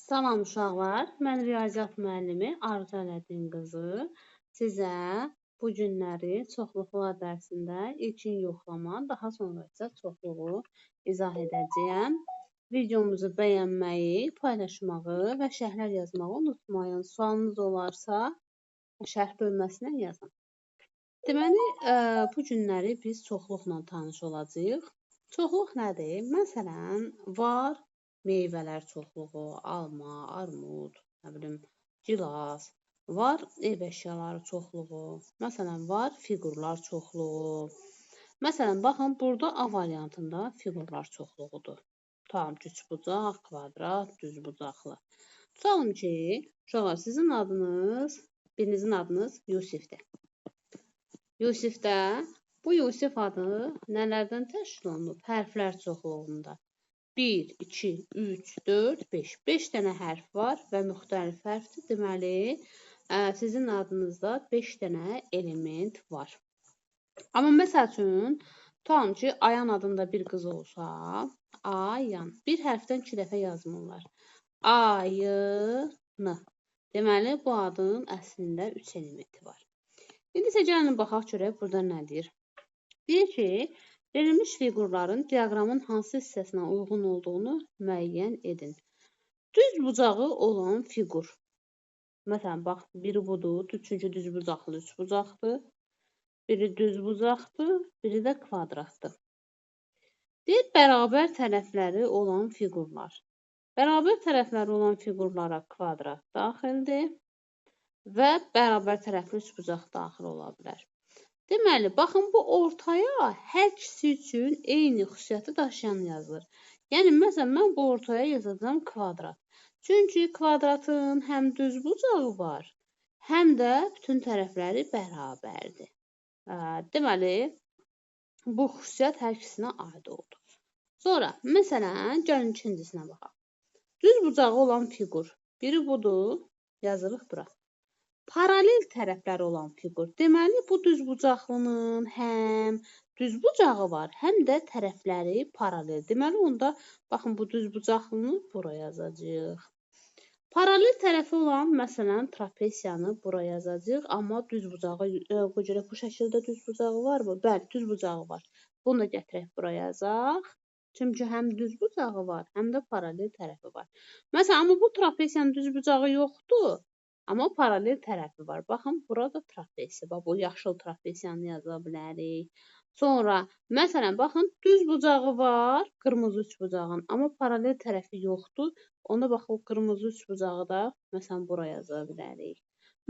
Salam uşaqlar, mən riyaziyyat müəllimi Arzu Ələddin qızı. Sizə bu günləri çoxluqlar dərsində ilkin yoxlama, daha sonra isə çoxluğu izah edəcəyəm. Videomuzu bəyənməyi, paylaşmağı və şərhlər yazmağı unutmayın. Sualınız olarsa şərh bölməsinə yazın. Deməli, bu günləri biz çoxluqla tanış olacağıq. Çoxluq nədir? Məsələn, var meyvələr çoxluğu, alma, armud, nə bilim, gilas, var ev əşyaları çoxluğu, məsələn, var fiqurlar çoxluğu. Məsələn, baxın, burada A variantında fiqurlar çoxluğudur. Tam üçbucaq, kvadrat, düzbucaqlı. Tutalım ki, uşaqlar, sizin adınız, birinizin adınız Yusifdir. Yusifdə bu Yusif adı nələrdən təşkil olunub? Hərflər çoxluğunda. 1, 2, 3, 4, 5. 5 dənə hərf var və müxtəlif hərfdir. Deməli, sizin adınızda 5 dənə element var. Amma məsəl üçün, tutalım ki, Ayan adında bir qız olsa, Ayan. Bir hərfdən 2 dəfə yazmırlar. Ayın. Deməli, bu adın əslində 3 elementi var. İndi isə gəlin baxaq görək burada nə deyir. Deyir ki, verilmiş fiqurların diaqramın hansı hissəsinə uyğun olduğunu müəyyən edin. Düz bucağı olan fiqur. Məsələn, bax, biri budur, çünki düz bucaqlı üç bucaqdır. Biri düz bucaqdır, biri də kvadratdır. Deyir, bərabər tərəfləri olan fiqurlar. Bərabər tərəfləri olan fiqurlara kvadrat daxildir və bərabər tərəfli üçbucaq daxil ola bilər. Deməli, baxın, bu ortaya hər ikisi üçün eyni xüsusiyyəti daşıyan yazılır. Yəni, məsələn, mən bu ortaya yazacağam kvadrat. Çünki kvadratın həm düz bucağı var, həm də bütün tərəfləri bərabərdir. Deməli, bu xüsusiyyət hər ikisinə aid oldu. Sonra, məsələn, gəlin ikincisinə baxaq. Düz bucağı olan fiqur. Biri budur, yazırıq bura. Paralel tərəfləri olan fiqur. Deməli, bu düz bucaqlının həm düz bucağı var, həm də tərəfləri paralel. Deməli, onda baxın, bu düz bucaqlını bura yazacağıq. Paralel tərəfi olan, məsələn, trapesiyanı bura yazacağıq, amma düz bucağı, görək bu şəkildə düz bucağı varmı? Bəli, düz bucağı var. Bunu da gətirək bura yazaq. Çünki həm düz bucağı var, həm də paralel tərəfi var. Məsələn, amma bu trapesiyanın düz bucağı yoxdur. Amma paralel tərəfi var. Baxın, burada trapesiya. Bax, bu yaşıl trapesiyanı yaza bilərik. Sonra, məsələn, baxın, düz bucağı var, qırmızı üçbucağın, amma paralel tərəfi yoxdur. Onda bax, o qırmızı üçbucağı da, məsələn, bura yaza bilərik.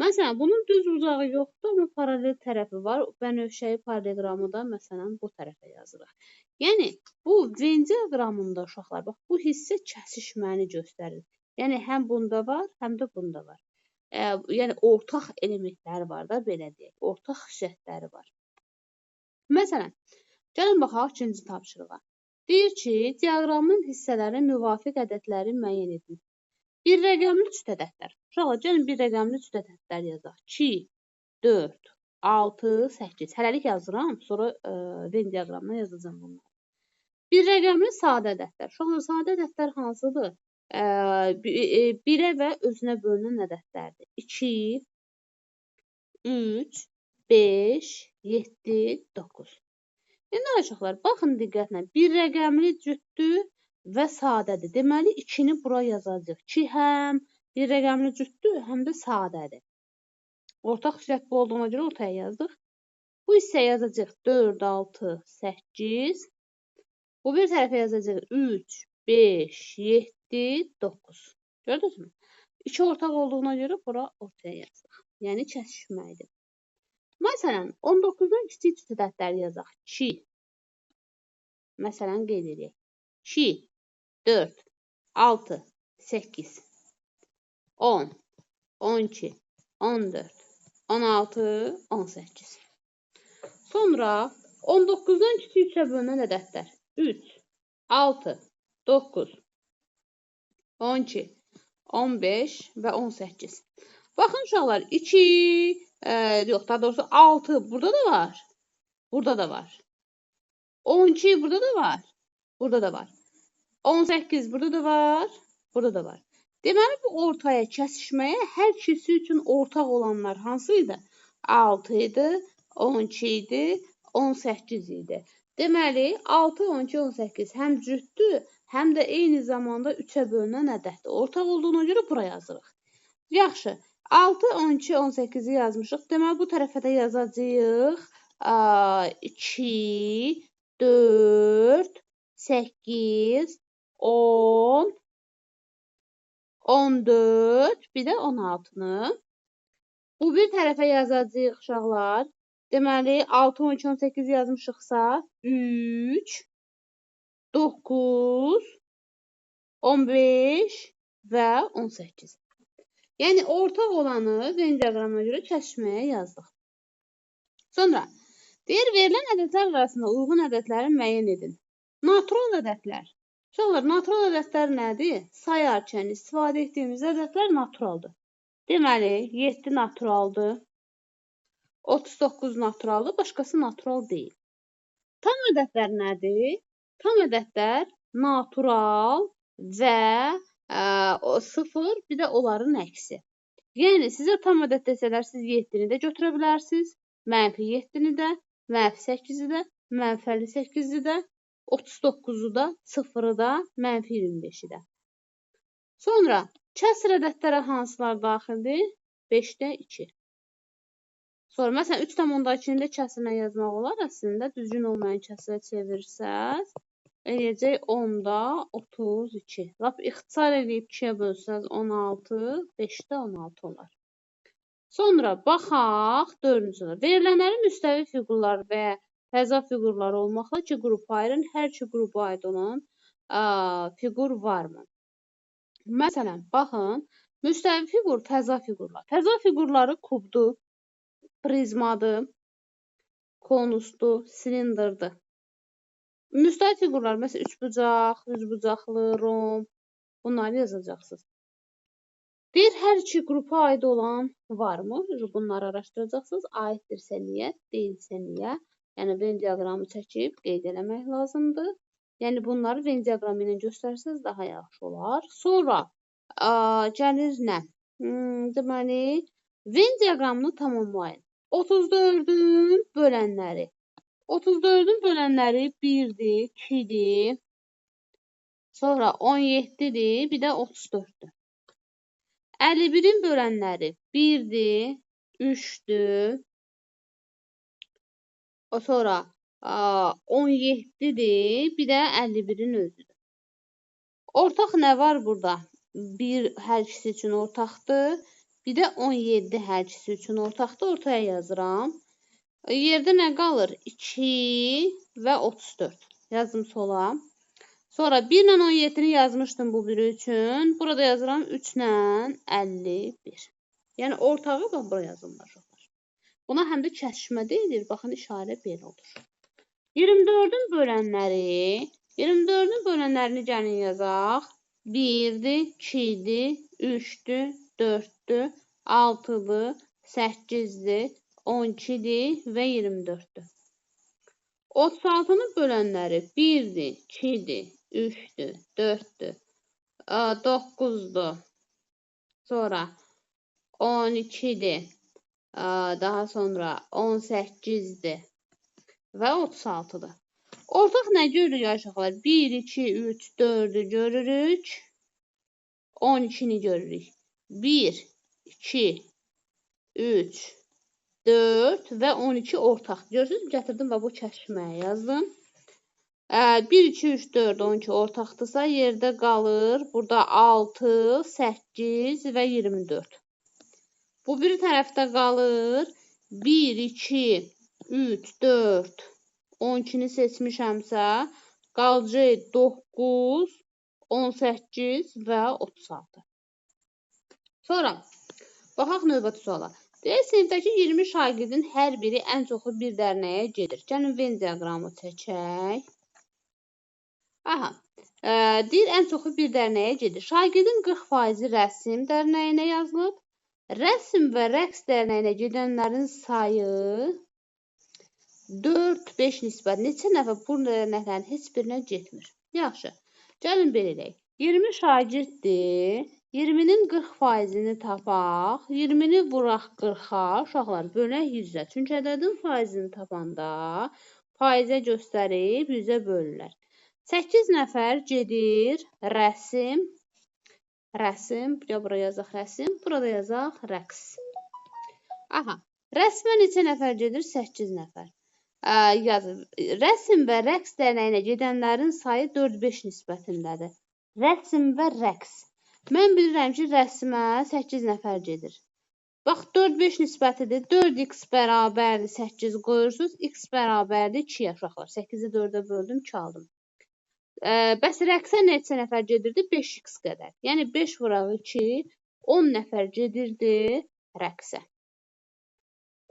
Məsələn, bunun düz bucağı yoxdur, amma paralel tərəfi var. Bənövşəyi paralelogramı da, məsələn, bu tərəfə yazırıq. Yəni, bu Venn diaqramında uşaqlar, bax, bu hissə kəsişməni göstərir. Yəni, həm bunda var, həm də bunda var. Yəni, ortaq elementləri var da, belə deyək, ortaq xüsusiyyətləri var. Məsələn, gəlin baxaq ikinci tapşırığa. Deyir ki, diaqramın hissələrinə müvafiq ədədləri müəyyən edin. Bir rəqəmli cüt ədədlər. Uşaqlar, gəlin bir rəqəmli cüt ədədlər yazaq. 2, 4, 6, 8. Hələlik yazıram, sonra Venn diaqramına yazacağam bunları. Bir rəqəmli sadə ədədlər. Uşaqlar, sadə ədədlər hansıdır? 1-ə və özünə bölünən ədədlərdir. 2, 3, 5, 7, 9. İndi uşaqlar, baxın diqqətlə. Bir rəqəmli cütdür və sadədir. Deməli, 2-ni bura yazacağıq. 2 həm bir rəqəmli cütdür, həm də sadədir. Ortaq xüsusiyyət bu olduğuna görə ortaya yazdıq. Bu hissəyə yazacağıq 4, 6, 8. Bu bir tərəfə yazacağıq 3, 5, 7, 9. Gördünüzmü? 2 ortaq olduğuna görə bura ortaya yazdıq. Yəni, kəsişməkdir. Məsələn, 19-dan kiçik cüt ədədləri yazaq. 2. Məsələn, qeyd edək. 2, 4, 6, 8, 10, 12, 14, 16, 18. Sonra 19-dan kiçik 3-ə bölünən ədədlər. 3, 6, 9, 12, 15 və 18. Baxın uşaqlar, 2, yox, daha doğrusu 6 burada da var, burada da var. 12 burada da var, burada da var. 18 burada da var, burada da var. Deməli, bu ortaya kəsişməyə hər ikisi üçün ortaq olanlar hansı idi? 6 idi, 12 idi, 18 idi. Deməli, 6, 12, 18 həm cütdür, həm də eyni zamanda 3-ə bölünən ədəddir. Ortaq olduğuna görə bura yazırıq. Yaxşı, 6, 12, 18-i yazmışıq. Deməli, bu tərəfə də yazacağıq. 2, 4, 8, 10, 14, bir də 16-nı. Bu bir tərəfə yazacağıq uşaqlar. Deməli, 6, 12, 18 yazmışıqsa, 3, 9, 15 və 18. Yəni, ortaq olanı Venn diaqramına görə kəsişməyə yazdıq. Sonra, deyir, verilən ədədlər arasında uyğun ədədləri müəyyən edin. Natural ədədlər. Uşaqlar, natural ədədlər nədir? Sayarkən istifadə etdiyimiz ədədlər naturaldır. Deməli, 7 naturaldır, 39 naturaldır, başqası natural deyil. Tam ədədlər nədir? Tam ədədlər natural və 0, bir də onların əksi. Yəni, sizə tam ədəd desələr, siz 7-ni də götürə bilərsiniz, mənfi 7-ni də, mənfi 8-i də, mənfi 58-i də, 39-u da, 0-ı da, mənfi 25-i də. Sonra, kəsr ədədlərə hansılar daxildir? 5-də 2. Sonra, məsələn, 3,2-ni də kəsrlə yazmaq olar. Əslində, düzgün olmayan kəsrə çevirsəz, eləyəcək 10-da 32. Lap ixtisar eləyib 2-yə bölsəz 16, 5-də 16 olar. Sonra, baxaq, 4-cü. Verilənləri müstəvi fiqurlar və fəza fiqurları olmaqla iki qrupa ayırın. Hər iki qrupa aid olan fiqur varmı? Məsələn, baxın, müstəvi fiqur, fəza fiqurlar. Fəza fiqurları kubdur, prizmadır, konusdur, silindrdir. Müstəvi fiqurlar, məsələn, üçbucaq, düzbucaqlı, romb, bunları yazacaqsınız. Deyir, hər iki qrupa aid olan varmı? Bunları araşdıracaqsınız. Aiddirsə niyə, deyilsə niyə? Yəni, Venn diaqramı çəkib qeyd eləmək lazımdır. Yəni, bunları Venn diaqramı ilə göstərsəniz daha yaxşı olar. Sonra gəlir nə? Deməli, Venn diaqramını tamamlayın. 34-ün bölənləri. 34-ün bölənləri 1-dir, 2-dir, sonra 17-dir, bir də 34-dür. 51-in bölənləri 1-dir, 3-dür, sonra 17-dir, bir də 51-in özüdür. Ortaq nə var burada? 1 hər ikisi üçün ortaqdır, bir də 17 hər ikisi üçün ortaqdır, ortaya yazıram. Yerdə nə qalır? 2 və 34. Yazdım sola. Sonra 1 ilə 17-ni yazmışdım bu biri üçün. Burada yazıram 3 ilə 51. Yəni, ortağı bax, bura yazılır uşaqlar. Buna həm də kəsişmə deyilir. Baxın, işarə belə olur. 24-ün bölənləri. 24-ün bölənlərini gəlin yazaq. 1-dir, 2-dir, 3-dür, 4-dür, 6-dır, 8-dir, 12-dir və 24-dür. 36-nın bölənləri 1-dir, 2-dir, 3-dür, 4-dür, 9-dur, sonra 12-dir, daha sonra 18-dir və 36-dır. Ortaq nə görürük uşaqlar? 1, 2, 3, 4-ü görürük, 12-ni görürük. 1, 2, 3, 4 və 12 ortaq. Görürsünüz, gətirdim və bu kəsişməyə yazdım. 1, 2, 3, 4, 12 ortaqdırsa yerdə qalır. Burada 6, 8 və 24. Bu bir tərəfdə qalır. 1, 2, 3, 4, 12-ni seçmişəmsə, qalacaq 9, 18 və 36. Sonra, baxaq növbəti suala. Deyək, sinifdəki 20 şagirdin hər biri ən çoxu bir dərnəyə gedir. Gəlin, Venn diaqramı çəkək. Aha, deyir, ən çoxu bir dərnəyə gedir. Şagirdin 40% rəsm dərnəyinə yazılıb. Rəsm və rəqs dərnəyinə gedənlərin sayı 4-5 nisbət. Neçə nəfər bu dərnəklərin heç birinə getmir. Yaxşı, gəlin belə eləyək. 20 şagirddir. 20-nin 40%-ni tapaq. 20-ni vuraq 40-a, uşaqlar, bölək 100-ə. Çünki ədədin faizini tapanda faizə göstərib 100-ə bölürlər. 8 nəfər gedir rəsim, bura yazaq rəsim, burada yazaq rəqs. Aha, rəsmə neçə nəfər gedir? 8 nəfər. Yazır. Rəsm və rəqs dərnəyinə gedənlərin sayı 4-5 nisbətindədir. Rəsm və rəqs. Mən bilirəm ki, rəsmə 8 nəfər gedir. Bax, 4-5 nisbətidir. 4x bərabərdir 8 qoyursunuz. X bərabərdir 2-yə uşaqlar. 8-i 4-ə böldüm, 2 aldım. Bəs rəqsə neçə nəfər gedirdi? 5x qədər. Yəni, 5 vuraq 2, 10 nəfər gedirdi rəqsə.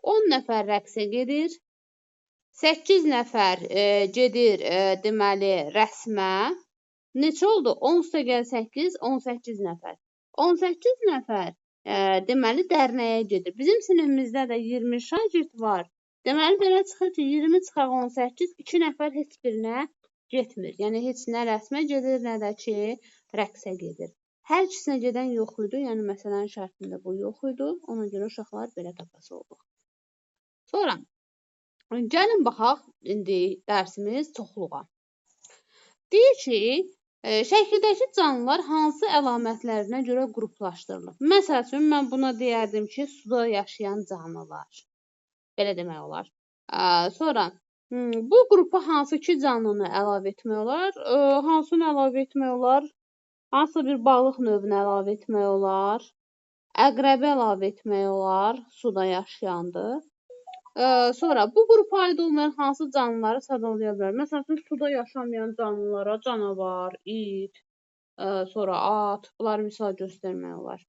10 nəfər rəqsə gedir. 8 nəfər gedir, deməli, rəsmə. Neçə oldu? 10 + 8, 18 nəfər. 18 nəfər, deməli, dərnəyə gedir. Bizim sinifimizdə də 20 şagird var. Deməli, belə çıxır ki, 20 çıxaq 18, 2 nəfər heç birinə getmir. Yəni, heç nə rəsmə gedir, nə də ki, rəqsə gedir. Hər ikisinə gedən yox idi. Yəni, məsələnin şərtində bu yox idi. Ona görə uşaqlar belə tapası olduq. Sonra, gəlin baxaq indi dərsimiz çoxluğa. Deyir ki, şəkildəki canlılar hansı əlamətlərinə görə qruplaşdırılıb? Məsəl üçün, mən buna deyərdim ki, suda yaşayan canlılar. Belə demək olar. Sonra, bu qrupa hansı ki canlını əlavə etmək olar? Hansını əlavə etmək olar? Hansısa bir balıq növünü əlavə etmək olar? Əqrəbi əlavə etmək olar, suda yaşayandır. Sonra, bu qrupa aid olmayan hansı canlıları sadalaya bilər? Məsəl üçün, suda yaşamayan canlılara canavar, it, sonra at, bunları misal göstərmək olar.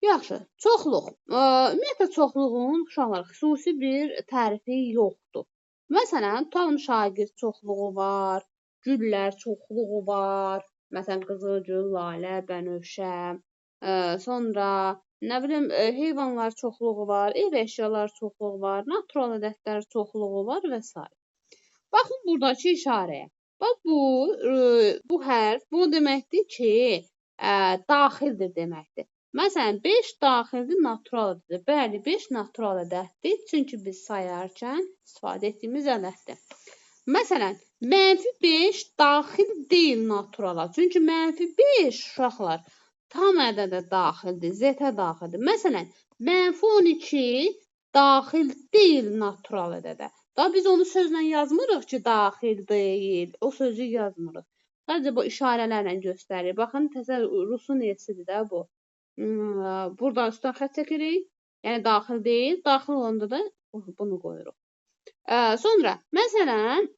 Yaxşı, çoxluq. Ümumiyyətlə, çoxluğun, uşaqlar, xüsusi bir tərifi yoxdur. Məsələn, tutalım şagird çoxluğu var, güllər çoxluğu var, məsələn, qızılgül, lalə, bənövşə, sonra nə bilim, heyvanlar çoxluğu var, ev əşyalar çoxluğu var, natural ədədlər çoxluğu var və s. Baxın buradakı işarəyə. Bax, bu hərf, bu deməkdir ki, daxildir deməkdir. Məsələn, 5 daxildir natural ədədə. Bəli, 5 natural ədəddir. Çünki biz sayarkən istifadə etdiyimiz ədəddir. Məsələn, -5 daxil deyil naturala. Çünki -5 uşaqlar tam ədədə daxildir, Z-ə daxildir. Məsələn, -12 daxil deyil natural ədədə. Daha biz onu sözlə yazmırıq ki, daxil deyil. O sözü yazmırıq. Sadəcə bu işarələrlə göstərir. Baxın, təzə Rusun elçisidir də bu. Buradan üstdən xətt çəkirik. Yəni, daxil deyil. Daxil olanda da bunu qoyuruq. Sonra, məsələn,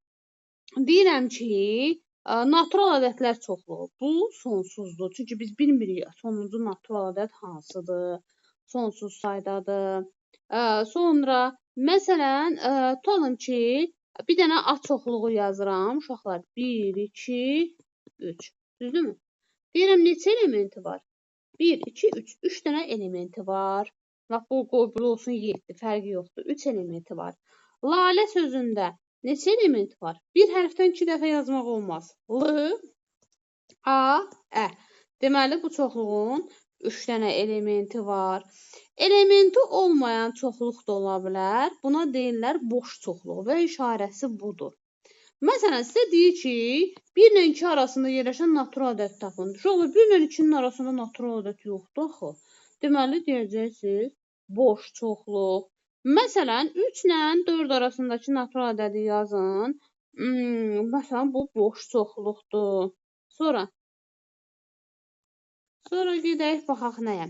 deyirəm ki, natural ədədlər çoxluğu. Bu sonsuzdur. Çünki biz bilmirik sonuncu natural ədəd hansıdır, sonsuz saydadır. Sonra, məsələn, tutalım ki, bir dənə A çoxluğu yazıram. Uşaqlar, 1, 2, 3. Düzdürmü? Deyirəm, neçə elementi var? 1, 2, 3. 3 dənə elementi var. Bax, bu qoy, olsun 7, fərqi yoxdur. 3 elementi var. Lalə sözündə neçə element var? Bir hərfdən 2 dəfə yazmaq olmaz. L, A, Ə. Deməli, bu çoxluğun 3 dənə elementi var. Elementi olmayan çoxluq da ola bilər. Buna deyirlər boş çoxluq və işarəsi budur. Məsələn, sizə deyir ki, 1 ilə 2 arasında yerləşən natural ədəd tapın. Uşaqlar, 1 ilə 2-nin arasında natural ədəd yoxdur axı. Deməli, deyəcəksiniz, boş çoxluq. Məsələn, 3 ilə 4 arasındakı natural ədədi yazın. Məsələn, bu boş çoxluqdur. Sonra gedək, baxaq nəyə.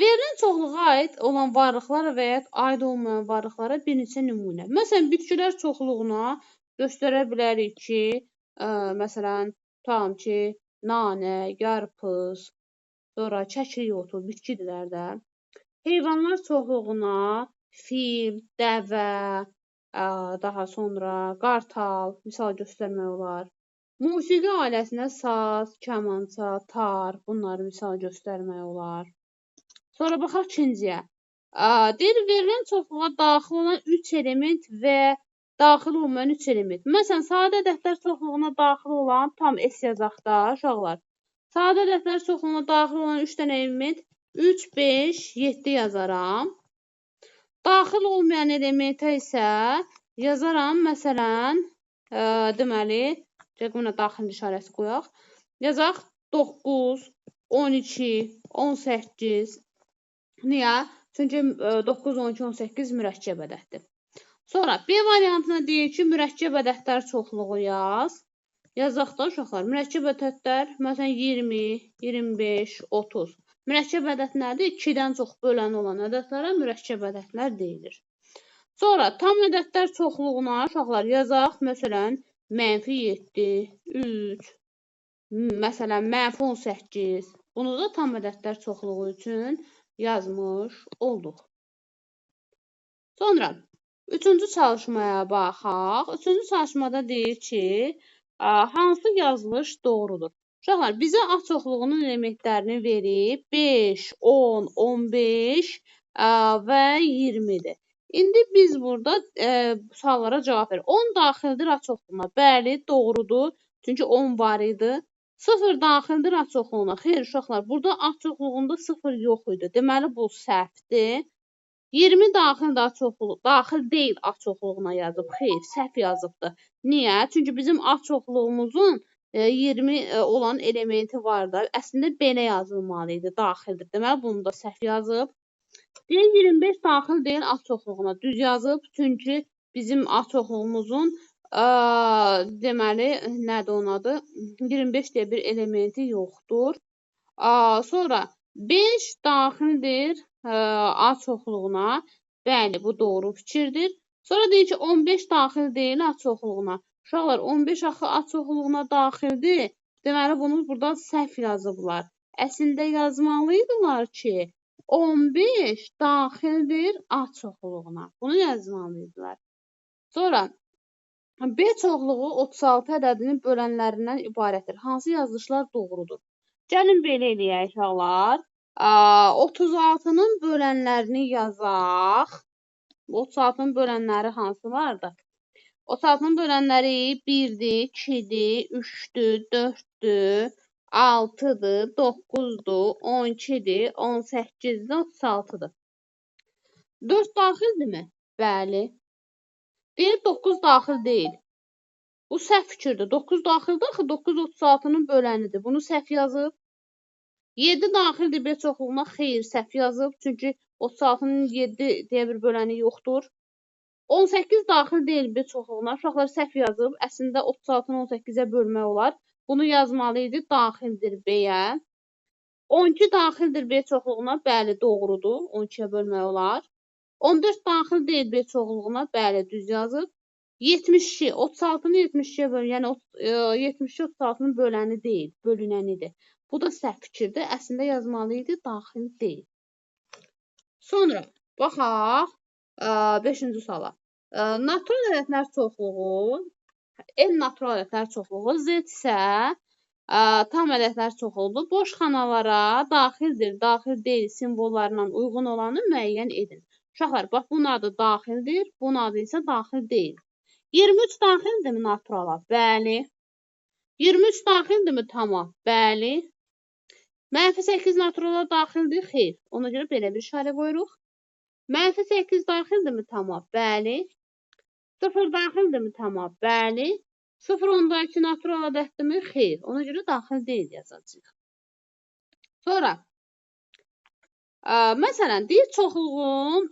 Verilən çoxluğa aid olan varlıqlara və ya aid olmayan varlıqlara bir neçə nümunə. Məsələn, bitkilər çoxluğuna göstərə bilərik ki, məsələn, tutalım ki, nanə, yarpız, sonra çəkili otu, bitkidirlər də. Heyvanlar çoxluğuna fil, dəvə, daha sonra qartal, misal göstərmək olar. Musiqi ailəsinə saz, kamança, tar, bunları misal göstərmək olar. Sonra baxaq ikinciyə. Deyir, verilən çoxluğa daxil olan 3 element və daxil olmayan 3 element. Məsələn, sadə ədədlər çoxluğuna daxil olan tam S yazaq da, uşaqlar. Sadə ədədlər çoxluğuna daxil olan 3 dənə element 3, 5, 7 yazaram. Daxil olmayan elementə isə yazaram, məsələn, deməli, buna daxil işarəsi qoyaq. Yazaq 9, 12, 18. Niyə? Çünki 9, 12, 18 mürəkkəb ədəddir. Sonra B variantına deyir ki, mürəkkəb ədədlər çoxluğu yaz. Yazaq da uşaqlar, mürəkkəb ədədlər, məsələn, 20, 25, 30. Mürəkkəb ədəd nədir? 2-dən çox bölən olan ədədlərə mürəkkəb ədədlər deyilir. Sonra tam ədədlər çoxluğuna uşaqlar yazaq, məsələn, mənfi 7, 3, məsələn, mənfi 18. Bunu da tam ədədlər çoxluğu üçün yazmış olduq. Sonra üçüncü çalışmaya baxaq. Üçüncü çalışmada deyir ki, hansı yazılış doğrudur? Uşaqlar, bizə A çoxluğunun elementlərini verib 5, 10, 15 və 20-dir. İndi biz burada suallara cavab veririk. 10 daxildir A çoxluğuna. Bəli, doğrudur. Çünki 10 var idi. 0 daxildir A çoxluğuna. Xeyr, uşaqlar, burada A çoxluğunda 0 yox idi. Deməli, bu səhvdir. 20 daxildir A çoxluğu, daxil deyil A çoxluğuna yazıb. Xeyr, səhv yazıbdır. Niyə? Çünki bizim A çoxluğumuzun 20 olan elementi var da. Əslində belə yazılmalı idi, daxildir. Deməli, bunu da səhv yazıb. Deyir, 25 daxil deyil A çoxluğuna. Düz yazıb, çünki bizim A çoxluğumuzun deməli, nədir onun adı? 25 deyə bir elementi yoxdur. Sonra 5 daxildir A çoxluğuna. Bəli, bu doğru fikirdir. Sonra deyir ki, 15 daxil deyil A çoxluğuna. Uşaqlar, 15 axı A çoxluğuna daxildir. Deməli, bunu burada səhv yazıblar. Əslində yazmalıydılar ki, 15 daxildir A çoxluğuna. Bunu yazmalıydılar. Sonra B çoxluğu 36 ədədinin bölənlərindən ibarətdir. Hansı yazılışlar doğrudur? Gəlin belə eləyək uşaqlar. 36-nın bölənlərini yazaq. 36-nın bölənləri hansılardır? 36-nın bölənləri 1-dir, 2-dir, 3-dür, 4-dür, 6-dır, 9-dur, 12-dir, 18-dir, 36-dır. 4 daxildirmi? Bəli. Deyir, 9 daxil deyil. Bu səhv fikirdir. 9 daxildir, axı 9 36-nın bölənidir. Bunu səhv yazıb. 7 daxildir B çoxluğuna. Xeyr, səhv yazıb. Çünki 36-nın 7 deyə bir böləni yoxdur. 18 daxil deyil B çoxluğuna. Uşaqlar səhv yazıb. Əslində 36-nı 18-ə bölmək olar. Bunu yazmalı idi. Daxildir B-yə. 12 daxildir B çoxluğuna. Bəli, doğrudur. 12-yə bölmək olar. 14 daxil deyil B çoxluğuna. Bəli, düz yazıb. 72, 36-nı 72-yə böl, yəni 72 36-nın böləni deyil, bölünənidir. Bu da səhv fikirdir. Əslində yazmalı idi, daxil deyil. Sonra baxaq 5-ci suala. Natural ədədlər çoxluğu, N natural ədədlər çoxluğu, Z isə tam ədədlər çoxluğudur. Boş xanalara daxildir, daxil deyil simvollarla uyğun olanı müəyyən edin. Uşaqlar, bax, bunun adı daxildir, bunun adı isə daxil deyil. 23 daxildirmi naturala? Bəli. 23 daxildirmi tama? Bəli. Mənfi 8 naturala daxildir? Xeyr. Ona görə belə bir işarə qoyuruq. Mənfi 8 daxildirmi tama? Bəli. 0 daxildirmi tama? Bəli. 0,2 natural ədəddirmi? Xeyr. Ona görə daxil deyil yazacağıq. Sonra məsələn, deyir çoxluğun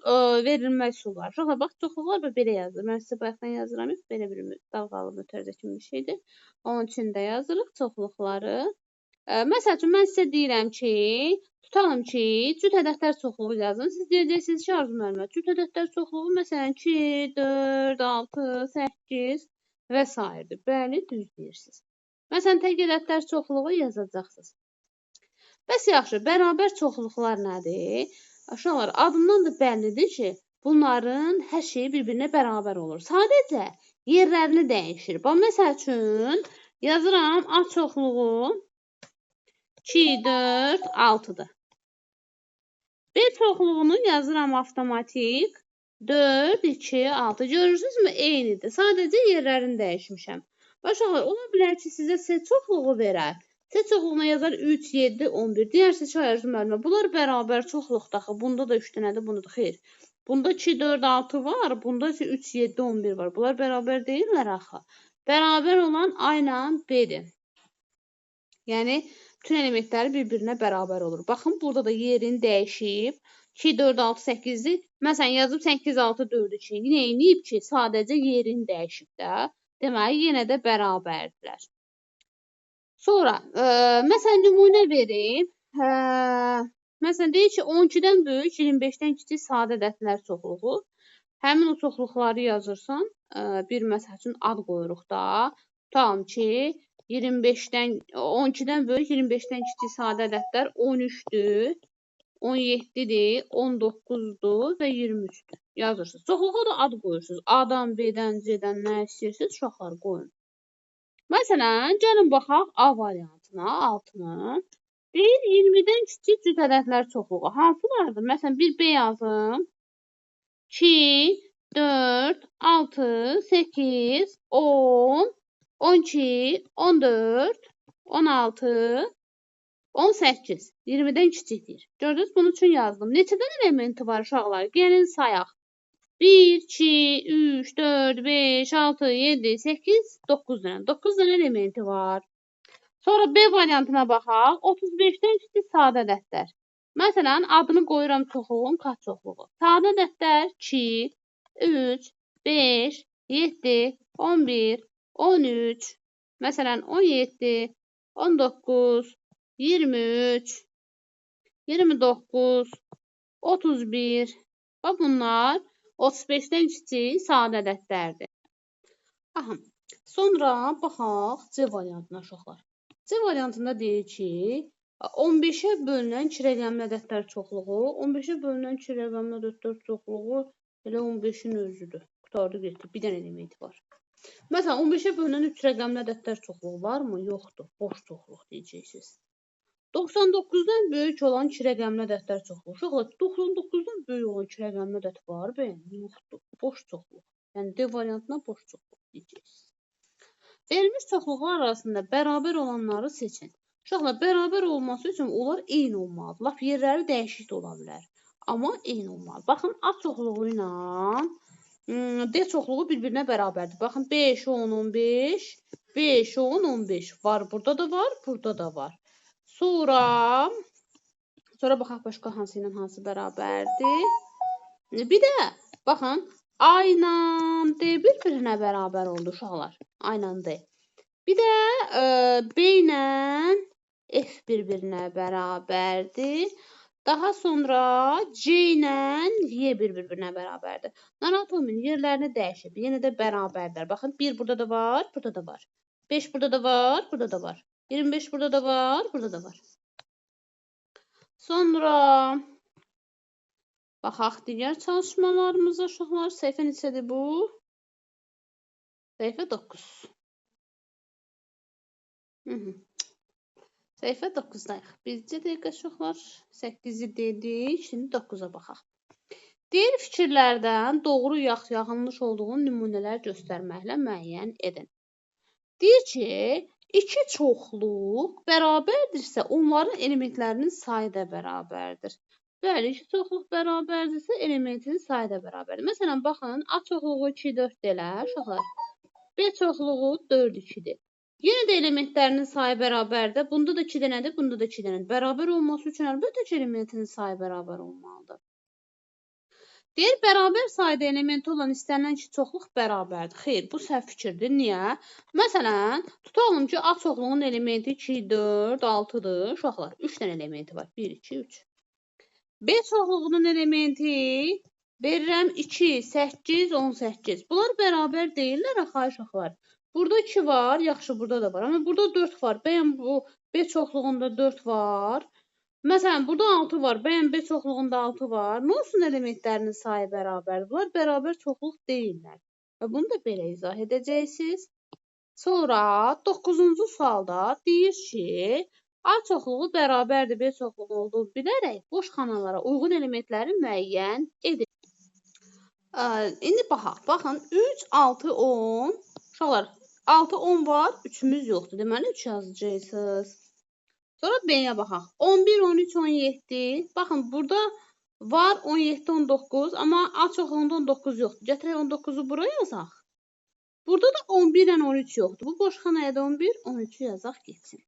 verilmə üsulları. Uşaqlar, bax, çoxluqlar belə yazılır. Mən sizə bayaqdan yazıram, belə bir dalğalı mötərizə kimi bir şeydir. Onun üçün də yazırıq çoxluqları. Məsəl üçün, mən sizə deyirəm ki, tutalım ki, cüt ədədlər çoxluğu yazın. Siz deyəcəksiniz ki, Arzu müəllimə, cüt ədədlər çoxluğu məsələn 2, 4, 6, 8 və s. Bəli, düz deyirsiniz. Məsələn, tək ədədlər çoxluğu yazacaqsınız. Bəs yaxşı, bərabər çoxluqlar nədir? Uşaqlar, adından da bəllidir ki, bunların hər şeyi bir-birinə bərabər olur. Sadəcə yerlərini dəyişir. Bax, məsəl üçün, yazıram A çoxluğu 2, 4, 6-dır. B çoxluğunu yazıram avtomatik 4, 2, 6. Görürsünüzmü? Eynidir. Sadəcə yerlərini dəyişmişəm. Uşaqlar, ola bilər ki, sizə C çoxluğu verər. C çoxluğuna yazar 3, 7, 11. Deyərsiniz ki, Arzu müəllimə, bunlar bərabər çoxluqda axı. Bunda da 3 dənədir, bunda da xeyr. Bunda 2, 4, 6 var, bunda isə 3, 7, 11 var. Bunlar bərabər deyirlər axı. Bərabər olan A ilə B-dir. Yəni, bütün elementləri bir-birinə bərabər olur. Baxın, burada da yerini dəyişib. 2, 4, 6, 8-dir. Məsələn, yazıb 8, 6, 4, 2. Yenə eləyib ki, sadəcə yerini dəyişib də. Deməli, yenə də bərabərdirlər. Sonra, məsələn, nümunə verim. Məsələn, deyir ki, 12-dən böyük, 25-dən kiçik sadə ədədlər çoxluğu. Həmin o çoxluqları yazırsan, bir məsəl üçün ad qoyuruq da. Tutalım ki, 12-dən böyük, 25-dən kiçik sadə ədədlər 13-dür, 17-dir, 19-dur və 23-dür. Yazırsınız. Çoxluğa da ad qoyursunuz. A-dan, B-dən, C-dən nə istəyirsiniz, uşaqlar qoyun. Məsələn, gəlin baxaq A variantına, 6-nın. Deyir, 20-dən kiçik cüt ədədlər çoxluğu. Hansılardır? Məsələn, bir B yazım. 2, 4, 6, 8, 10, 12, 14, 16, 18. 20-dən kiçik deyir. Gördünüz, bunun üçün yazdım. Neçədən elementi var uşaqlar? Gəlin sayaq. 1, 2, 3, 4, 5, 6, 7, 8, 9 dənə. 9 dənə elementi var. Sonra B variantına baxaq. 35-dən kiçik sadə ədədlər. Məsələn, adını qoyuram çoxluğun, K çoxluğu. Sadə ədədlər 2, 3, 5, 7, 11, 13, məsələn, 17, 19, 23, 29, 31 və bunlar 35-dən kiçik sadə ədədlərdir. Aha. Sonra baxaq C variantına uşaqlar. C variantında deyir ki, 15-ə bölünən iki rəqəmli ədədlər çoxluğu, 15-ə bölünən iki rəqəmli ədədlər çoxluğu elə 15-in özüdür. Qurtardı getdi, bir dənə elementi var. Məsələn, 15-ə bölünən 3 rəqəmli ədədlər çoxluğu varmı? Yoxdur. Boş çoxluq deyəcəksiniz. 99-dan böyük olan iki rəqəmli ədədlər çoxluğu. Uşaqlar, 99-dan böyük olan iki rəqəmli ədəd var bəyəm? Yoxdur. Boş çoxluq. Yəni, D variantına boş çoxluq deyəcəksiniz. Verilmiş çoxluqlar arasında bərabər olanları seçin. Uşaqlar, bərabər olması üçün onlar eyni olmalıdır. Lap yerləri dəyişik də ola bilər. Amma eyni olmalıdır. Baxın, A çoxluğu ilə D çoxluğu bir-birinə bərabərdir. Baxın, 5, 10, 15, 5, 10, 15 var. Burada da var, burada da var. Sonra baxaq başqa hansı ilə hansı bərabərdir. Bir də baxın, A ilə D bir-birinə bərabər oldu uşaqlar. A ilə D. Bir də B ilə F bir-birinə bərabərdir. Daha sonra C ilə Y bir-birinə bərabərdir. Narahat olmayın, yerlərini dəyişib. Yenə də bərabərdir. Baxın, 1 burada da var, burada da var. 5 burada da var, burada da var. 25 burada da var, burada da var. Sonra baxaq digər çalışmalarımıza uşaqlar. Səhifə neçədir bu? Səhifə 9. Səhifə 9-dayıq. Bircə dəqiqə uşaqlar. 8-i dedik. Şimdi 9-a baxaq. Deyir fikirlərdən doğru yaxud yanlış olduğunu nümunələr göstərməklə müəyyən edin. Deyir ki, iki çoxluq bərabərdirsə, onların elementlərinin sayı da bərabərdir. Bəli, iki çoxluq bərabərdirsə, elementinin sayı da bərabərdir. Məsələn, baxın, A çoxluğu 2, 4 elə, uşaqlar. B çoxluğu 4, 2-dir. Yenə də elementlərinin sayı bərabərdir. Bunda da 2 dənədir, bunda da 2 dənədir. Bərabər olması üçün əlbəttə ki, elementinin sayı bərabər olmalıdır. Deyir, bərabər sayda elementi olan istənilən iki çoxluq bərabərdir. Xeyr, bu səhv fikirdir. Niyə? Məsələn, tutalım ki, A çoxluğunun elementi 2, 4, 6-dır. Uşaqlar, 3 dənə elementi var. 1, 2, 3. B çoxluğunun elementi verirəm 2, 8, 18. Bunlar bərabər deyirlər axı, uşaqlar. Burada 2 var, yaxşı, burada da var. Amma burada 4 var. Bəyən bu B çoxluğunda 4 var. Məsələn, burada 6 var. Bəyən B çoxluğunda 6 var. Nə olsun elementlərinin sayı bərabərdir? Bunlar bərabər çoxluq deyirlər. Və bunu da belə izah edəcəksiniz. Sonra 9-cu sualda deyir ki, A çoxluğu bərabərdir B çoxluğu olduğunu bilərək boş xanalara uyğun elementləri müəyyən edin. İndi baxaq. Baxın, 3, 6, 10. Uşaqlar, 6, 10 var, 3-ümüz yoxdur. Deməli, 3 yazacaqsınız. Sonra B-yə baxaq. 11, 13, 17. Baxın, burada var 17, 19, amma A çoxluğunda 19 yoxdur. Gətirək 19-u bura yazaq. Burada da 11 ilə 13 yoxdur. Bu boş xanaya da 11, 13-ü yazaq getsin.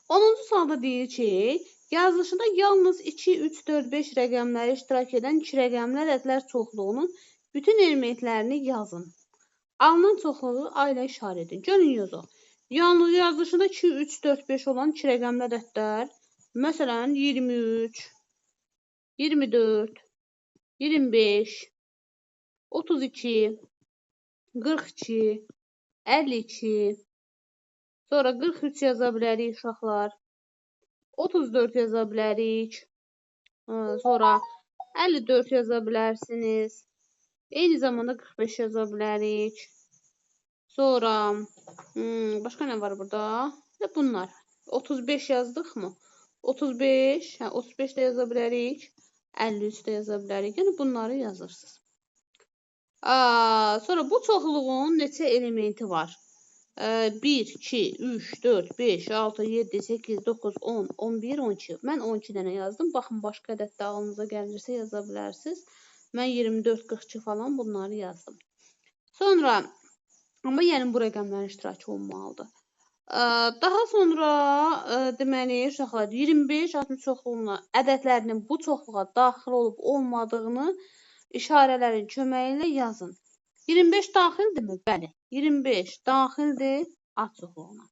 10-cu sualda deyir ki, yazılışında yalnız 2, 3, 4, 5 rəqəmləri iştirak edən 2 rəqəmli ədədlər çoxluğunun bütün elementlərini yazın. Alınan çoxluğu A ilə işarə edin. Gəlin yazaq. Yalnız yazılışında 2, 3, 4, 5 olan 2 rəqəmli ədədlər, məsələn 23, 24, 25, 32, 42, 52, sonra 43 yaza bilərik uşaqlar, 34 yaza bilərik, sonra 54 yaza bilərsiniz, eyni zamanda 45 yaza bilərik. Sonra başqa nə var burada? Bunlar. 35 yazdıq mı? 35, hə, 35 də yaza bilərik, 53 də yaza bilərik. Yəni bunları yazırsınız. Sonra bu çoxluğun neçə elementi var? 1, 2, 3, 4, 5, 6, 7, 8, 9, 10, 11, 12. Mən 12 dənə yazdım. Baxın, başqa ədəd də ağlınıza gəlirsə yaza bilərsiniz. Mən 24, 42 falan bunları yazdım. Sonra, amma yəni bu rəqəmlərin iştirakı olmalıdır. Daha sonra deməli, uşaqlar 25, 60 çoxluğuna ədədlərinin bu çoxluğa daxil olub olmadığını işarələrin köməyi ilə yazın. 25 daxildirmi? Bəli. 25 daxildir A çoxluğuna.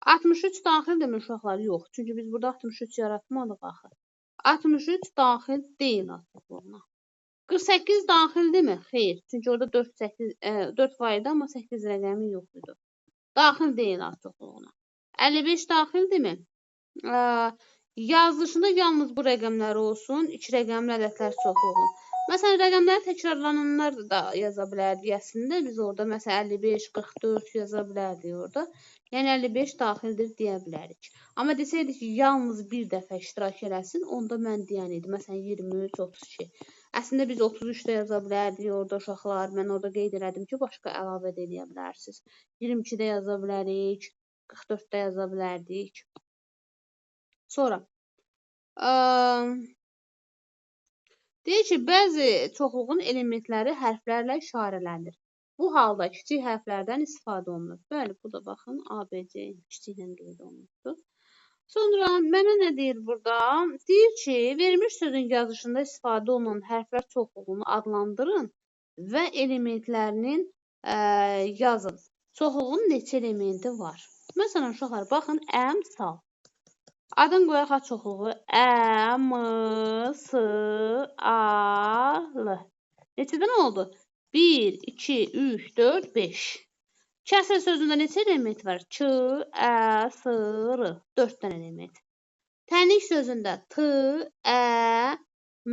63 daxildirmi uşaqlar? Yox. Çünki biz burada 63 yaratmadıq axı. 63 daxil deyil A çoxluğuna. 48 daxildirmi? Xeyr. Çünki orada 4 var idi, amma 8 rəqəmi yox idi. Daxil deyil A çoxluğuna. 55 daxildirmi? Yazılışında yalnız bu rəqəmlər olsun. 2 rəqəmli ədədlər çoxluğu. Məsələn, rəqəmləri təkrarlananlar da yaza bilərdik əslində. Biz orada məsələn 55, 44 yaza bilərdik orada. Yəni 55 daxildir deyə bilərik. Amma desəydik ki, yalnız bir dəfə iştirak eləsin, onda mən deyən idi. Məsələn, 23, 32. Əslində biz 33 də yaza bilərdik orada uşaqlar. Mən orada qeyd elədim ki, başqa əlavə də eləyə bilərsiniz. 22 də yaza bilərik, 44 də yaza bilərdik. Sonra deyir ki, bəzi çoxluğun elementləri hərflərlə işarələnir. Bu halda kiçik hərflərdən istifadə olunur. Bəli, bu da baxın, A, B, C kiçiklə qeyd olunubdur. Sonra mənə nə deyir burada? Deyir ki, verilmiş sözün yazışında istifadə olunan hərflər çoxluğunu adlandırın və elementlərinin yazın. Çoxluğun neçə elementi var? Məsələn, uşaqlar, baxın, əmsal. Adın qoyaq A çoxluğu. Ə, M, S, A, L. Neçədən oldu? 1, 2, 3, 4, 5. Kəsr sözündə neçə element var? Ç, Ə, S, R. 4 dənə element. Tənik sözündə T, Ə,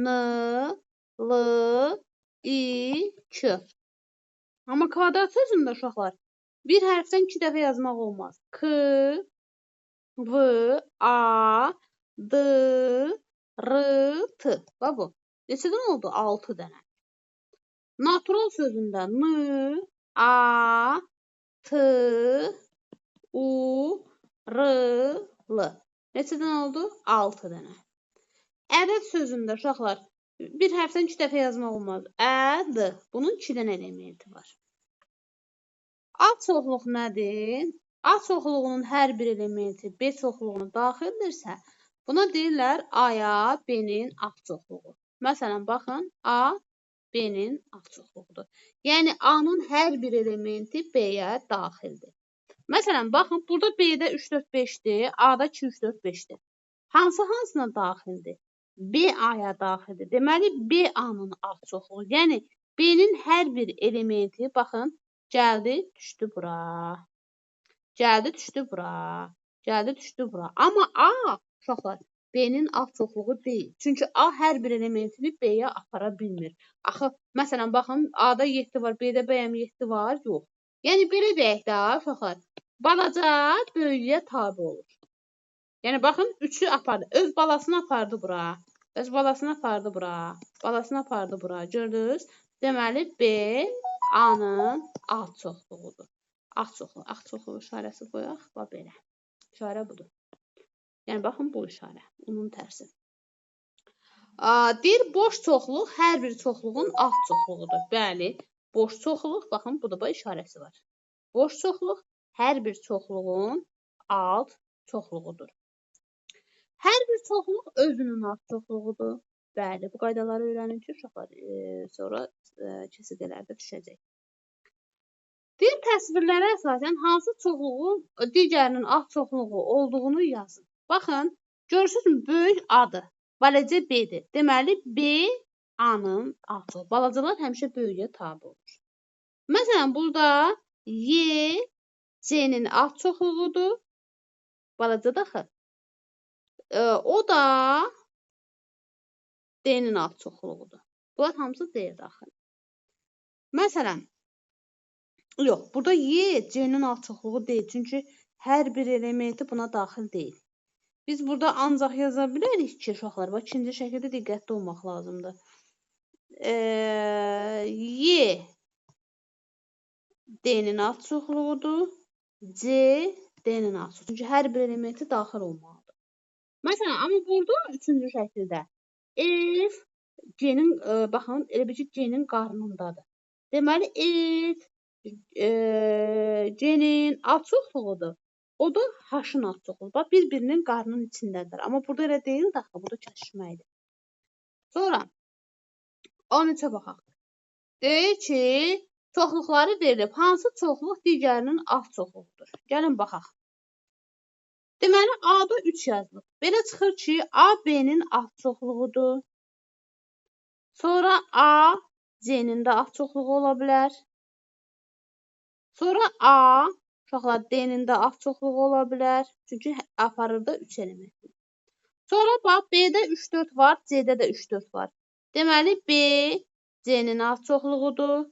N, L, I, K. Amma kvadrat sözündə uşaqlar bir hərfdən 2 dəfə yazmaq olmaz. K, V, A, D, R, T. Bax bu. Neçədən oldu? 6 dənə. Natural sözündə N, A, T, U, R, L. Neçədən oldu? 6 dənə. Ədəd sözündə uşaqlar bir hərfdən 2 dəfə yazmaq olmaz. Ə, D. Bunun 2 dənə elementi var. A çoxluq nədir? A çoxluğunun hər bir elementi B çoxluğuna daxildirsə, buna deyirlər A-ya B-nin A çoxluğu. Məsələn, baxın, A B-nin A çoxluğudur. Yəni, A-nın hər bir elementi B-yə daxildir. Məsələn, baxın, burada B-də 3, 4, 5-dir, A-da 2, 3, 4, 5-dir. Hansı hansına daxildir? B A-ya daxildir. Deməli, B A-nın A çoxluğu. Yəni, B-nin hər bir elementi, baxın, gəldi, düşdü bura. Gəldi, düşdü bura. Gəldi, düşdü bura. Amma A, uşaqlar, B-nin A çoxluğu deyil. Çünki A hər bir elementini B-yə apara bilmir. Axı, məsələn, baxın, A-da 7 var, B-də bəyəm 7 var? Yox. Yəni, belə deyək də, uşaqlar, balaca böyüyə tabe olur. Yəni, baxın, 3-ü apardı. Öz balasını apardı bura. Öz balasını apardı bura. Balasını apardı bura. Gördünüz? Deməli, B A-nın A çoxluğudur. A çoxluğu, A çoxluğu işarəsi qoyaq. Bax, belə. İşarə budur. Yəni, baxın, bu işarə. Onun tərsi. Deyir, boş çoxluq hər bir çoxluğun alt çoxluğudur. Bəli, boş çoxluq, baxın, burada da işarəsi var. Boş çoxluq hər bir çoxluğun alt çoxluğudur. Hər bir çoxluq özünün alt çoxluğudur. Bəli, bu qaydaları öyrənin ki, uşaqlar sonra KSD-lərdə düşəcək. Deyir, təsvirlərə əsasən hansı çoxluğun digərinin alt çoxluğu olduğunu yazın. Baxın, görürsünüzmü, böyük A-dır, balaca B-dir. Deməli, B A-nın alt çoxluğu. Balacalar həmişə böyüyə tabe olur. Məsələn, burada Y C-nin alt çoxluğudur. Balaca daxı. O da D-nin alt çoxluğudur. Bunlar hamısı D-yə daxil. Məsələn, yox, burada Y C-nin alt çoxluğu deyil. Çünki hər bir elementi buna daxil deyil. Biz burada ancaq yaza bilərik ki, uşaqlar, bax, ikinci şəkildə diqqətli olmaq lazımdır. Y D-nin alt çoxluğudur. C D-nin alt çoxluğudur. Çünki hər bir elementi daxil olmalıdır. Məsələn, amma burada üçüncü şəkildə F C-nin, baxın, elə bil ki, C-nin qarnındadır. Deməli, F C-nin alt çoxluğudur. O da H-ın alt çoxluğu. Bax, bir-birinin qarnının içindədir. Amma burada elə deyil axı, burada kəsişməkdir. Sonra 13-ə baxaq. Deyir ki, çoxluqları verilib. Hansı çoxluq digərinin alt çoxluğudur? Gəlin baxaq. Deməli, A-da 3 yazılıb. Belə çıxır ki, A B-nin alt çoxluğudur. Sonra A C-nin də alt çoxluğu ola bilər. Sonra A, uşaqlar, D-nin də alt çoxluğu ola bilər. Çünki aparır da 3 elementi. Sonra bax, B-də 3, 4 var, C-də də 3, 4 var. Deməli, B C-nin alt çoxluğudur.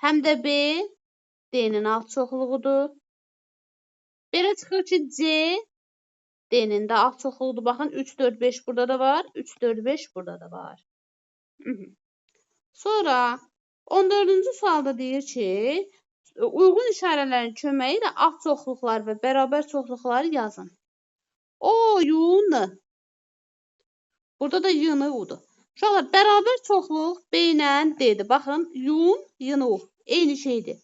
Həm də B D-nin alt çoxluğudur. Belə çıxır ki, C D-nin də alt çoxluğudur. Baxın, 3, 4, 5 burada da var. 3, 4, 5 burada da var. Sonra 14-cü sualda deyir ki, uyğun işarələrin köməyi ilə alt çoxluqlar və bərabər çoxluqları yazın. Oyun. Burada da y-nı udur. Uşaqlar, bərabər çoxluq B ilə D-dir. Baxın, yun, y-nı u. Eyni şeydir.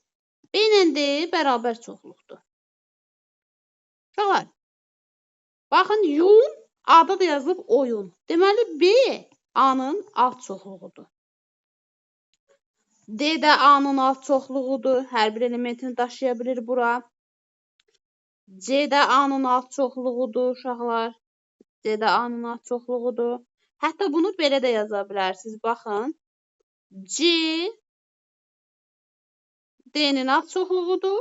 B ilə D bərabər çoxluqdur. Uşaqlar, baxın, yun, A-da da yazılıb oyun. Deməli, B A-nın alt çoxluğudur. D də A-nın alt çoxluğudur. Hər bir elementini daşıya bilir bura. C də A-nın alt çoxluğudur, uşaqlar. C də A-nın alt çoxluğudur. Hətta bunu belə də yaza bilərsiniz. Baxın, C D-nin alt çoxluğudur.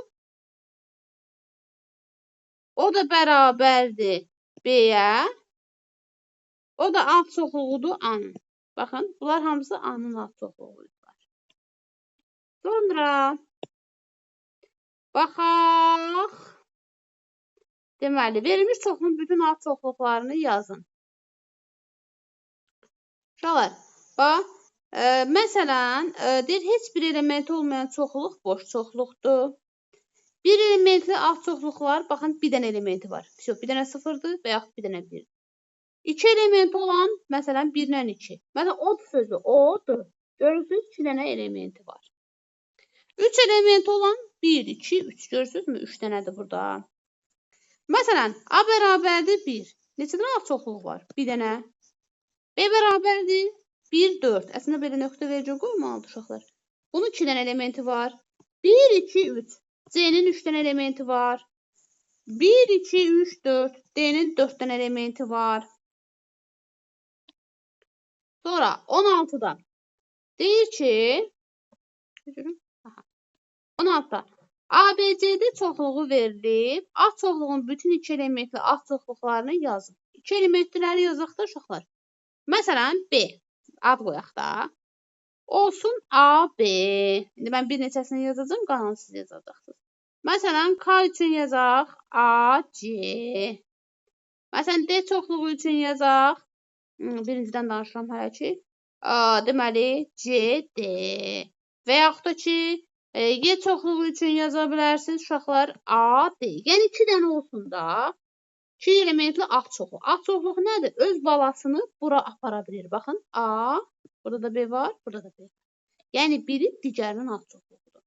O da bərabərdir B-yə. O da alt çoxluğudur A-nın. Baxın, bunlar hamısı A-nın alt çoxluğudur. Sonra baxaq. Deməli, verilmiş çoxluğun bütün alt çoxluqlarını yazın. Uşaqlar, bax, məsələn, deyir, heç bir elementi olmayan çoxluq boş çoxluqdur. Bir elementli alt çoxluqlar, baxın, bir dənə elementi var. Yox, bir dənə sıfırdır və yaxud bir dənə birdir. İki elementi olan, məsələn, 1 ilə 2. Məsələn, od sözü, odur. Görürsünüz, 2 dənə elementi var. 3 elementi olan 1, 2, 3. Görürsünüzmü? 3 dənədir burada. Məsələn, A bərabərdir 1. Neçə dənə alt çoxluq var? Bir dənə. B bərabərdir 1, 4. Əslində, belə nöqtə verici qoymalıdır uşaqlar. Bunun 2 dənə elementi var. 1, 2, 3. C-nin 3 dənə elementi var. 1, 2, 3, 4. D-nin 4 dənə elementi var. Sonra 16-da deyir ki, 16-da ABCD çoxluğu verilib. A çoxluğun bütün iki elementli alt çoxluqlarını yazın. İki elementliləri yazaq da uşaqlar. Məsələn, B. Ad qoyaq da. Olsun A, B. İndi mən bir neçəsini yazacağım, qalanı siz yazacaqsınız. Məsələn, K üçün yazaq A, C. Məsələn, D çoxluğu üçün yazaq. Birincidən danışıram hələ ki. Deməli, C, D. Və yaxud da ki, Y çoxluğu üçün yaza bilərsiniz uşaqlar A, D. Yəni 2 dənə olsun da. 2 elementli alt çoxluq. Alt çoxluq nədir? Öz balasını bura apara bilir. Baxın, A, burada da B var, burada da B var. Yəni biri digərinin alt çoxluğudur.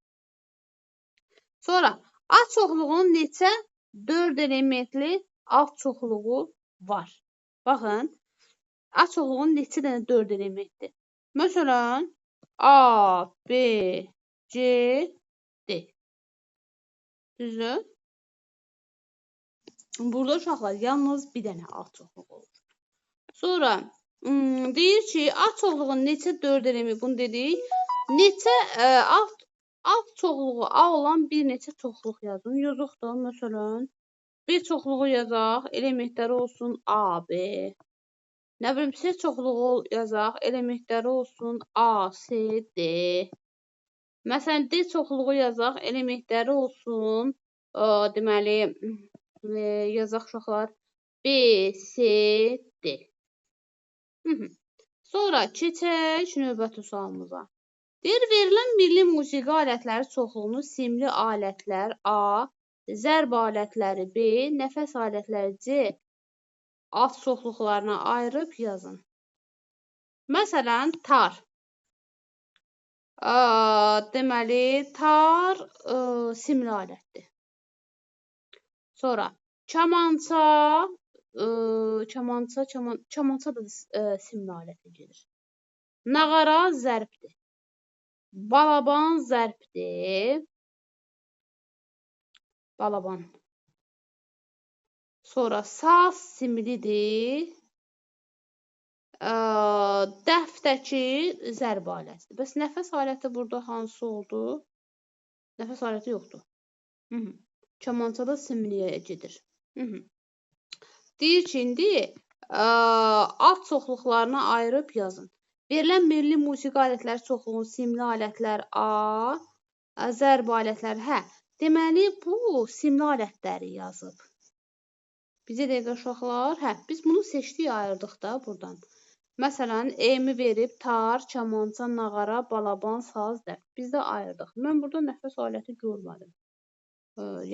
Sonra A çoxluğunun neçə 4 elementli alt çoxluğu var? Baxın, A çoxluğunun neçə dənə 4 elementdir? Məsələn, A, B, C, D. Düzdür? Burada uşaqlar yalnız bir dənə alt çoxluq olur. Sonra deyir ki, A çoxluğunun neçə 4 elementi, bunu dedik. Neçə alt çoxluğu A olan bir neçə çoxluq yazın. Yazıq da, məsələn, B çoxluğu yazaq, elementləri olsun A, B. Nə bilim, C çoxluğu yazaq, elementləri olsun A, C, D. Məsələn, D çoxluğu yazaq, elementləri olsun, deməli, yazaq uşaqlar, B, C, D. Sonra keçək növbəti sualımıza. Deyir, verilən milli musiqi alətləri çoxluğunu simli alətlər A, zərb alətləri B, nəfəs alətləri C alt çoxluqlarına ayırıb yazın. Məsələn, tar. Deməli, tar simli alətdir. Sonra kamança, kamança da simli alətə gedir. Nağara zərbdir. Balaban zərbdir. Balaban. Sonra saz simlidir. Dəfdəki zərb alətidir. Bəs nəfəs aləti burada hansı oldu? Nəfəs aləti yoxdur. Kamança da simliyə gedir. Deyir ki, indi alt çoxluqlarına ayırıb yazın. Verilən milli musiqi alətləri çoxluğunu simli alətlər A, zərb alətləri hə. Deməli, bu simli alətləri yazıb. Bizə dəqiqə uşaqlar, hə, biz bunu seçdik, ayırdıq da buradan. Məsələn, M-i verib tar, kamança, nağara, balaban, saz, dəf. Biz də ayırdıq. Mən burada nəfəs aləti görmədim.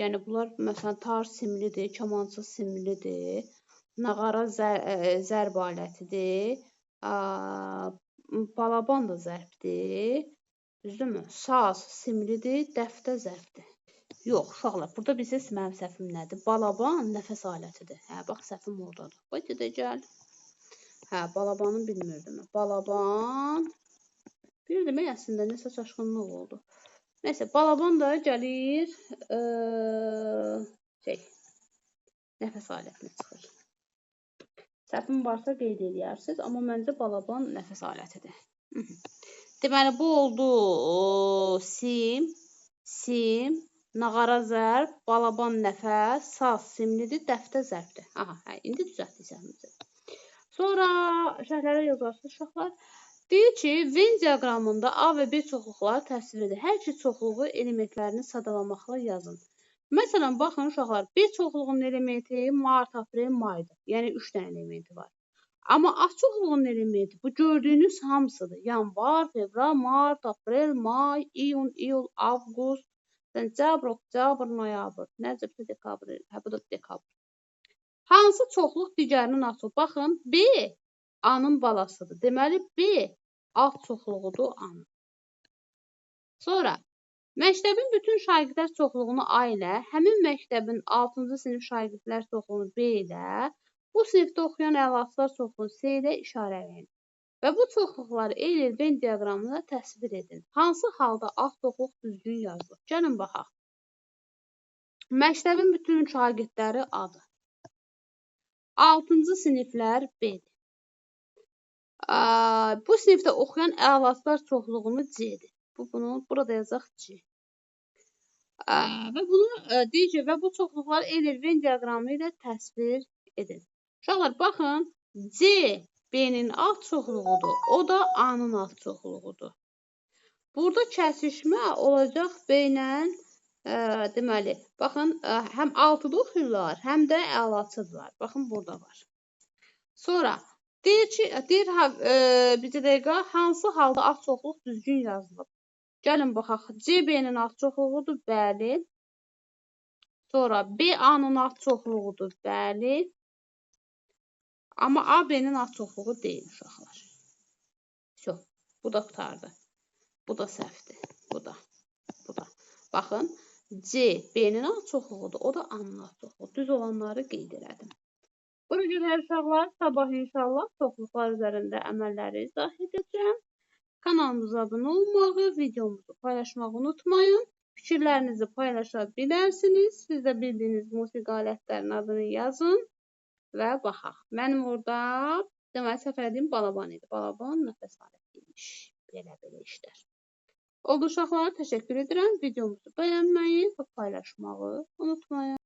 Yəni, bunlar, məsələn, tar simlidir, kamança simlidir, nağara zərb alətidir, balaban da zərbdir, düzdürmü? Saz simlidir, dəf də zərbdir. Yox, uşaqlar, burada bilirsiniz mənim səhvim nədir? Balaban nəfəs alətidir. Hə, bax, səhvim oradadır. Bax, dedə gəl. Hə, balabanı bilmirdim. Balaban, bilirdim, əslində, nəsə çaşqınlıq oldu. Nəysə, balaban da gəlir, nəfəs alətinə çıxır. Səhvim varsa qeyd eləyərsiniz, amma məncə balaban nəfəs alətidir. Deməli, bu oldu sim, sim, nağara zərb, balaban nəfəs, saz simlidir, dəftə zərbdir. Aha, hə, indi düzəltdik səhvimizi. Sonra şərhlərə yazarsınız uşaqlar. Deyir ki, Venn diaqramında A və B çoxluqları təsvir edir. Hər iki çoxluğu elementlərini sadalamaqla yazın. Məsələn, baxın uşaqlar, B çoxluğunun elementi mart, aprel, maydır. Yəni, 3 dənə elementi var. Amma A çoxluğunun elementi bu gördüyünüz hamısıdır. Yanvar, fevral, mart, aprel, may, iyun, iyul, avqust, sentyabr, oktyabr, noyabr. Nəzirsə dekabr, hə, bu da dekabr. Hansı çoxluq digərinin alt çoxluğu? Baxın, B A-nın balasıdır. Deməli, B alt çoxluğudur A-nın. Sonra, məktəbin bütün şagirdlər çoxluğunu A ilə, həmin məktəbin 6-cı sinif şagirdlər çoxluğunu B ilə, bu sinifdə oxuyan əlaçılar çoxluğunu C ilə işarələyin. Və bu çoxluqları eyni Venn diaqramında təsvir edin. Hansı halda alt çoxluq düzgün yazılır? Gəlin baxaq. Məktəbin bütün şagirdləri A-dır. 6-cı siniflər B-dir. Bu sinifdə oxuyan əlaçılar çoxluğunu C-dir. Bunu burada yazaq C. Və bunu deyir ki, və bu çoxluqları eyni Venn diaqramı ilə təsvir edin. Uşaqlar, baxın, C B-nin alt çoxluğudur. O da A-nın alt çoxluğudur. Burada kəsişmə olacaq B ilə, deməli, baxın, həm 6-da oxuyurlar, həm də əlaçıdırlar. Baxın, burada var. Sonra, deyir ki, deyir, bir dəqiqə, hansı halda alt çoxluq düzgün yazılıb? Gəlin baxaq. C B-nin alt çoxluğudur, bəli. Sonra B A-nın alt çoxluğudur, bəli. Amma A B-nin alt çoxluğu deyil uşaqlar. Vso, bu da qurtardı. Bu da səhvdir. Bu da. Bu da. Baxın, C B-nin alt çoxluğudur, o da A-nın alt çoxluğu. Düz olanları qeyd elədim. Buna görə uşaqlar, sabah inşallah çoxluqlar üzərində əməlləri izah edəcəm. Kanalımıza abunə olmağı, videomuzu paylaşmağı unutmayın. Fikirlərinizi paylaşa bilərsiniz. Siz də bildiyiniz musiqi alətlərinin adını yazın və baxaq. Mənim orada, deməli, səhv elədiyim balaban idi. Balaban nəfəs aləti imiş. Belə-belə işlər. Oldu uşaqlar, təşəkkür edirəm. Videomuzu bəyənməyi və paylaşmağı unutmayın.